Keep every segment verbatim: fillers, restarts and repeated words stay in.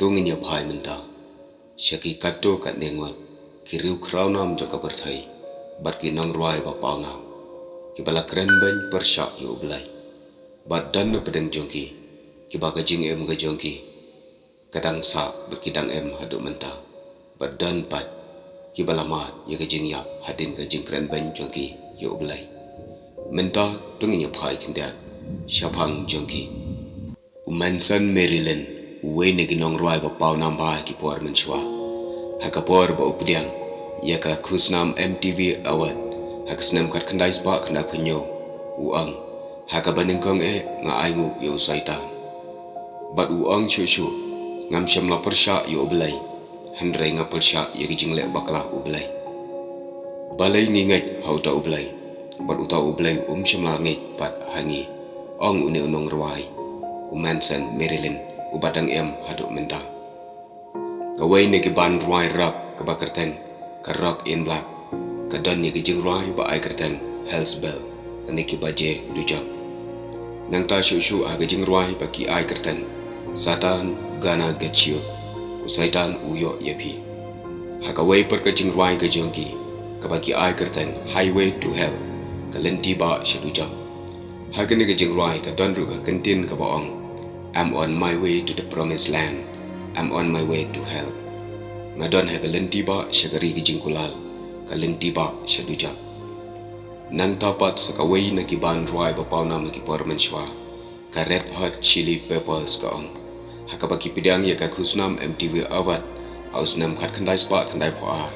To ngin ïa phai mynta sha ki katto katne ngut ki riew khraw nam jong ka pyrthei bad ki nongrwai ba paw nam kiba la kren beiñ pyrshah ïa U Blei. Bad don na pdeng jong ki kiba ka jingim ka jong ki ka dang sah bad ki dang im haduh mynta. Bad don pat kiba la mad ïa ka jingïap hadien ka jingkren beiñ jong ki ïa U Blei. Mynta to ngin ïa phai khyndiat shaphang jong ki. U Manson Marilyn, uwei na ki nongrwai ba paw nam bha ha ki por mynshuwa, ha ka por ba u pdiang ïa ka khusnam M T V Award ha ka snem khatkhyndai spah khyndaiphew hynñiew, u ong, ha kaba nyngkong eh nga ainguh ïa u Soitan. Bad u ong shuh shuh, ngam shym la pyrshah ïa U Blei, hynrei nga pyrshah ïa ka jingleh bakla U Blei. Balei ngi ngeit ha uta U Blei bad uta U Blei um shym la ngeit pat ha ngi, ong une u nongrwai, u Manson Marilyn, uba dang im haduh mynta. Kawei na ki band rwai rock kaba kyrteng ka Rock in Black ka don ïa ka jingrwai ba ai kyrteng Hell's Bell, lane ki baje dujok. Nangta shuh shuh ha ka jingrwai ba ki ai kyrteng Satan Gonna Get You, u Soitan u ïoh ïa phi. Ha kawei pat ka jingrwai ka jong ki kaba ki ai kyrteng Highway to Hell, ka lynti bah sha dujok. Ha kane ka jingrwai ka don ruh ka kyntien kaba ong, I'm on my way to the promised land, I'm on my way to hell. Nga don ha ka lynti bah sha ka ri ka jingkulal, ka lynti bah sha dujok. Nangta pat sa kawei na ki band rwai ba paw nam ha ki por mynshuwa, ka Red Hot Chili Peppers, ka ong, ha kaba ki pdiang ïa ka khusnam M T V Award ha u snem khatkhyndai spah khyndaiphew ar,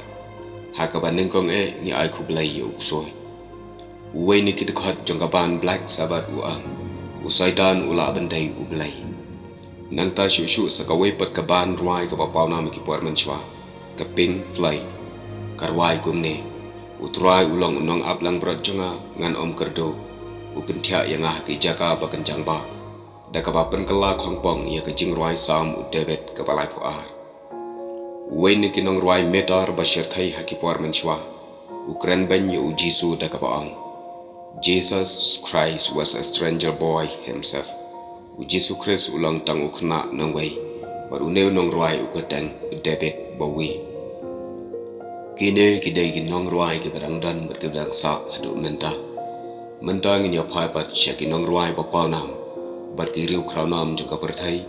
ha kaba nyngkong eh ngi ai khublei ïa u ksuid. Uwei na ki dkhot jong ka band Black Sabbath u ong, u Soitan u lah ban dei U Blei. Nangta shuh shuh sa kawei pat ka band rwai kaba paw nam ha ki por mynshuwa, ka Pink Floyd, ka rwai kumne, U Trai u long u nongap langbrot jong nga, ngan ym kyrduh. U pynthiah ïa nga ha ki jaka ba kynjang bah, da kaba pynkylla khongpong ïa ka jingrwai Salm u David kaba laiphew ar. Uwei na ki nongrwai metal ba shyrkhei ha ki por mynshuwa, u kren beiñ ïa U Jisu da kaba ong, Jesus Christ was a stranger boy himself. U Jisu Khrist u long tang u khynnah nongwei, bad une u nongrwai u kyrteng David Bowie. Kine ki dei ki nongrwai kiba dang don bad kiba dang sah haduh mynta. Mynta ngin ïa phai pat sha ki nongrwai ba paw nam bad ki riew khraw nam jong ka pyrthei,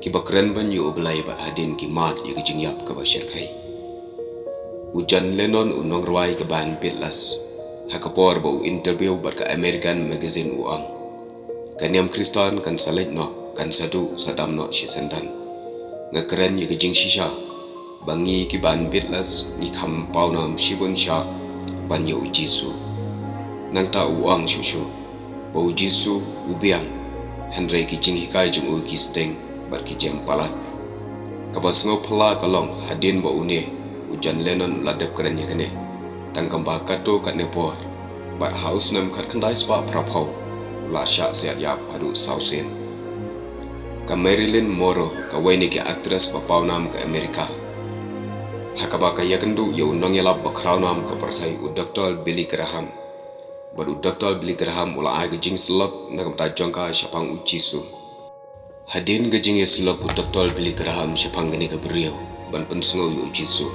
kiba kren beiñ ïa U Blei bad hadien ki mad ïa ka jingïap kaba shyrkhei. U John Lennon, u nongrwai ka band Beatles, ha ka por ba u interview bad ka American magazine u ong, ka niam Khristan kan sa leit noh, kan sa duh sa dam noh shisyndon. Nga kren ïa ka jingshisha ba ngi ki band Beatles ngi kham paw nam shibun shah ban ïa U Jisu. Nangta u ong shuh shuh ba U Jisu u biang, hynrei ki jinghikai jong u ki sting bad ki jem palat. Kaba sngewphylla ka long hadien ba une u John Lennon u la dep kren ïa kane, tang kumba katto katne por, bad ha u snem khatkhyndai spah phraphew u la shah siat ïap haduh saw sien. Ka Marilyn Monroe, kawei na ki actress ba paw nam ka Amerika, ha kaba ka ïakynduh ïa u nongïalap ba khraw nam ka pyrthei u Doktor Billy Graham. Bad u Doktor Billy Graham u la ai ka jingsyllok na ka bynta jong ka shaphang U Jisu. Hadien ka jingïasyllok u Doktor Billy Graham shaphang kane ka briew ban pynsngew ïa U Jisu,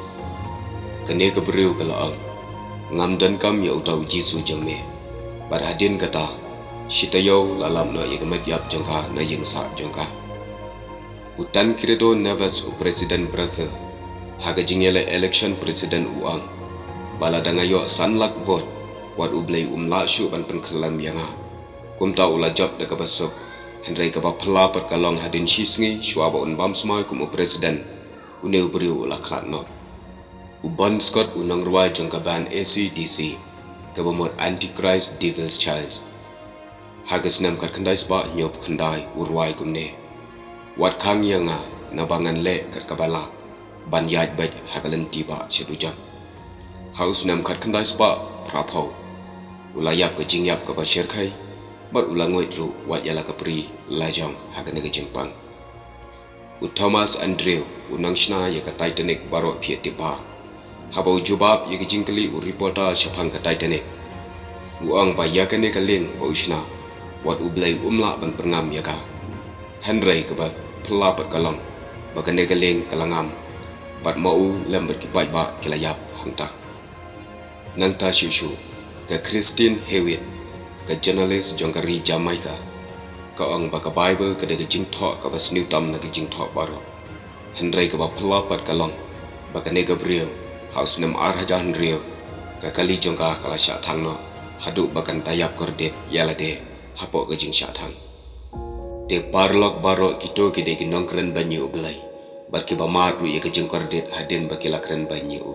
kane ka briew ka la ong, ngam donkam ïa uta U Jisu jong me. Bad hadien kata, shi taïew la lap noh ïa ka met ïap jong ka na ïing sah jong ka. U Tancredo Neves, u president Brazil, ha ka jingïaleh election president u ong, ba lada nga ïoh san lak vote, wat U Blei um lah shuh ban pynkhyllem ïa nga. Kumta u la jop da kaba suk, hynrei kaba phylla pat ka long hadien shi sngi shuwa ba un bam smai kum u president, une u briew u la khlad noh. U Bon Scott, u nongrwai jong ka band A C D C, kaba mut Antichrist Devil's Child, ha ka snem khatkhyndai spah hynñiewphew khyndai u rwai kumne, wat khang ïa nga naba ngan leh kat kaba lah ban ïaid beit ha ka lynti bah sha dujok. Ha u snem khatkhyndai spah phraphew u la ïap ka jingïap kaba shyrkhei, bad u la nguid ruh wat ïa la ka pri lajong ha kane ka jingpang. U Thomas Andrew, u nongshna ïa ka Titanic baroh phi tip bha, haba u jubab ïa ka jingkylli u reporter shaphang ka Titanic, u ong ba ïa kane ka lieng ba u shna, wat U Blei um lah ban pyrngam ïa ka. Hynrei kaba phylla pat ka long ba kane ka lieng ka la ngam, bad ma u lem bad ki paidbah ki la ïap hangta. Nangta shuh shuh, ka Christine Hewitt, ka journalist jong ka ri Jamaica, ka ong ba ka Baibl ka dei ka jingthoh kaba sniew tam na ka jingthoh baroh. Hynrei kaba phylla pat ka long ba kane ka briew, ha u snem ar hajar hynriew, ka kali jong ka ka la shah thang noh, haduh ba kan da ïap kordit ïa lade hapoh ka jingshah thang. Te paralok baroh, kito ki dei ki nongkren beiñ ïa U Blei, bad kiba mad ruh ïa ka jingkordit hadien ba ki la kren beiñ ïa u.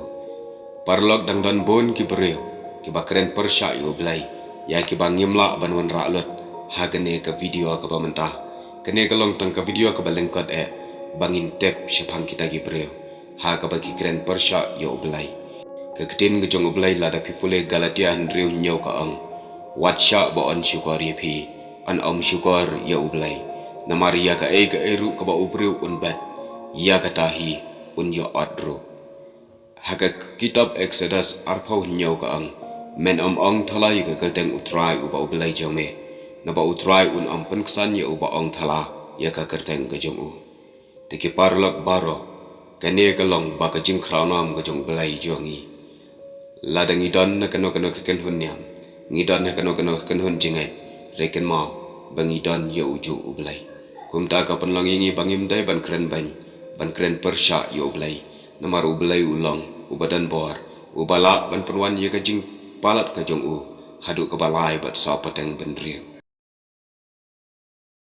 Paralok, dang don bun ki briew kiba kren pyrshah ïa U Blei, ïa kiba ngim lah ban wanrah lut ha kane ka video kaba mynta. Kane ka long tang ka video kaba lyngkot eh ba ngin tip shaphang kita ki briew ha kaba ki kren pyrshah ïa U Blei. Ka ktien ka jong U Blei lada phi pule Galatia hynriew hynñiew ka ong, wat shah ba yn shukor ïa phi, yn ym shukor ïa U Blei. Namar ïa kaei kaei ruh kaba u briew un bet, ïa kata hi un ïoh ot ruh. Ha ka kitab Exodus arphew hynñiew ka ong, men ym ong thala ïa ka kyrteng U Trai uba U Blei jong me, naba U Trai un ym pynksan ïa uba ong thala ïa ka kyrteng ka jong u. Te ki paralok baroh, kane ka long ba ka jingkhraw nam ka jong U Blei jong ngi. Lada ngi don na kano kano ka kynhun niam, ngi don na kano kano ka kynhun jingngeit, re kynmaw ba ngi don ïa ujuh U Blei. Kumta ka pynlong ïa ngi ba ngim dei ban kren beiñ, ban kren pyrshah ïa U Blei. Namar U Blei u long uba don bor, uba lah ban pynwan ïa ka jingpalat ka jong u haduh kaba lai bad saw pateng bynriew.